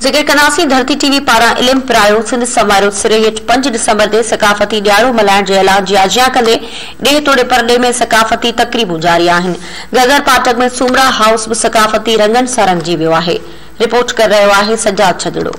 ذڪر ڪنداسين ڌرتي ٽي وي پاران علم پرايو سنڌ سنواريو سري هيٺ 5 ڊسمبر تي ثقافتي ڏهاڙو ملهائڻ جي اعلان جي آجيان ڪندي ڏيهه توڙي پرڏيهه ۾ ثقافتي تقريبون جاري آهن. گهگهر ڦاٽڪ ۾ سومرا هائوس به ثقافتي رنگن سان رڱجي ويو آهي. رپورٽ ڪري رهيو آهي سجاد ڇڄڙو.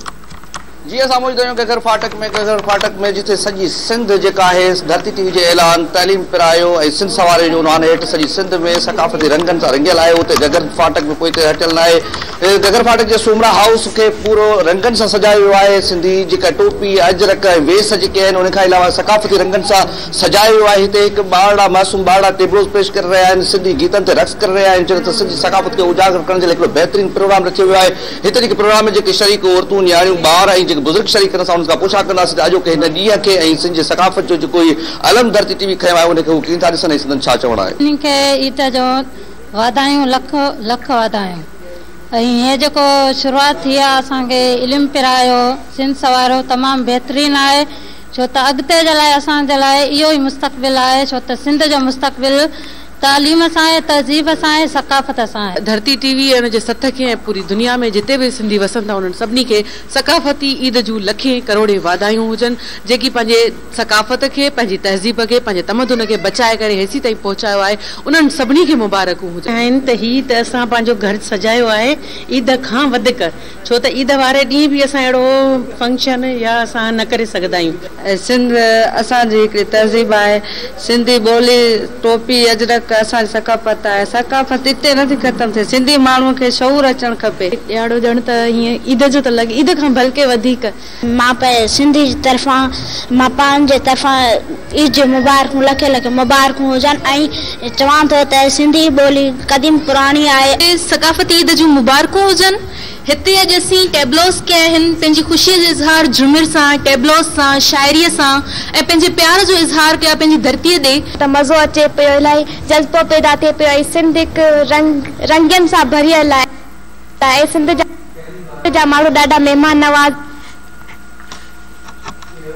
جي اسان موجود آهيون گهگهر ڦاٽڪ ۾ گهگهر ڦاٽڪ ۾ جتي سڄي سنڌ جيڪا آهي ڌرتي ٽي وي جي اعلان تعليم پرايو ۽ سنڌ سنواريو جي عنوان هيٺ سڄي سنڌ ۾ ثقافتي رنگن سان رڱيل آهي اتي گهگهر ڦاٽڪ به پوئتي هٽيل ناهي گهگهر ڦاٽڪ جي سومرا هائوس کي پورو رنگن سان سجايو ويو آهي سنڌي جيڪا ٽوپي اجرڪ ۽ ويس جيڪي آهن ان کان علاوه ثقافتي رنگن سان سجايو ويو آهي هتي هڪ ٻارڙا معصوم ٻارڙا ٽيبلوز پيش ڪري رهيا آهن سنڌي گيتن تي رقص ڪري رهيا آهن جڏهن ته سنڌي ثقافت کي اجاگر ڪرڻ جي لاء هڪڙو بهترين پروگرام رٿيو ويو آهي هتي جيڪي پروگرام ۾ جيڪي شريڪ عورتون، نياڻيون، ٻار ۽ جيڪي بزرگ شريڪ ٿين اسان انهن کان پڇا ڪنداسين ته اڄوڪي هن ڏينهن کي ۽ سنڌ جي ثقافت جو جيڪو هي علم ڌرتي ٽي وي کنيو آهي ان کي هو ڪيئن ٿا ڏسن ۽ سندن ڇا چوڻ آهي. سڀني کي عيد جو واڌايون لک لک واڌايون ۽ هي جيڪو شروعات ٿي آ اسان کي علم پرايو سنڌ سنواريو تمام بهترين آهي ڇو ته اڳتي جي لاء اسان جي لاء اهو ئي مستقبل آهي ڇو ته سنڌ جو مستقبل تعليم سان آهي، تهذيب سان آهي، ثقافت سان آهي. ڌرتي ٽي وي ۽ ان جي سٿ کي ۽ پوري دنيا ۾ جتي به سنڌي وسن ٿا انهن سڀني کي ثقافتي عيد جون لکين ڪروڙين واڌايون هجن جيڪي پنهنجي ثقافت کي پنهنجي تهذيب کي پنهنجي تمدن کي بچائي ڪري هيسي تائين پهچايو آهي انهن سڀني کي مبارڪون هجن. آهن ته هي ته اسان پنهنجو گهر سجايو آهي عيد کان وڌڪ ڇو ته عيد واري ڏينهن به اسان اهڙو فنڪشن يا اسان نه ڪري سگهندا آهيون. ۽ سنڌ اسان جي هڪڙي تهذيب آهي. سنڌي ٻولي، ٽوپي، اجرڪ اسان جي ثقافت آهي. ثقافت اتي نه ٿي ختم ٿئي. سنڌي ماڻهوء کي شعور اچڻ کپي. ڏهاڙو ڄڻ ته هيئن عيد جو ٿو لڳي، عيد کان بلڪه وڌيڪ. مان پنهنجي سنڌ جي طرفان مان پنهنجي طرفان عيد جون مبارڪون لکين لکين مبارڪون هجن ۽ چوان ٿو ته سنڌي ٻولي قديم پراڻي آهي. ثقافتي عيد جون مبارڪون هجن. هتي اڄ اسين ٽيبلوز ڪيا آهن، پنهنجي خوشيء جو اظهار جهومر سان، ٽيبلوز سان، شاعريء سان ۽ پنهنجي پيار جو اظهار ڪيا پنهنجي ڌرتيء ڏي. ته مزو اچي پيو الاهي جذبو پيدا ٿئي پيو ۽ سنڌ هڪ رنگ رنگين سان ڀريل آهي ۽ سنڌ جا ماڻهو ڏاڍا مهمان نواز.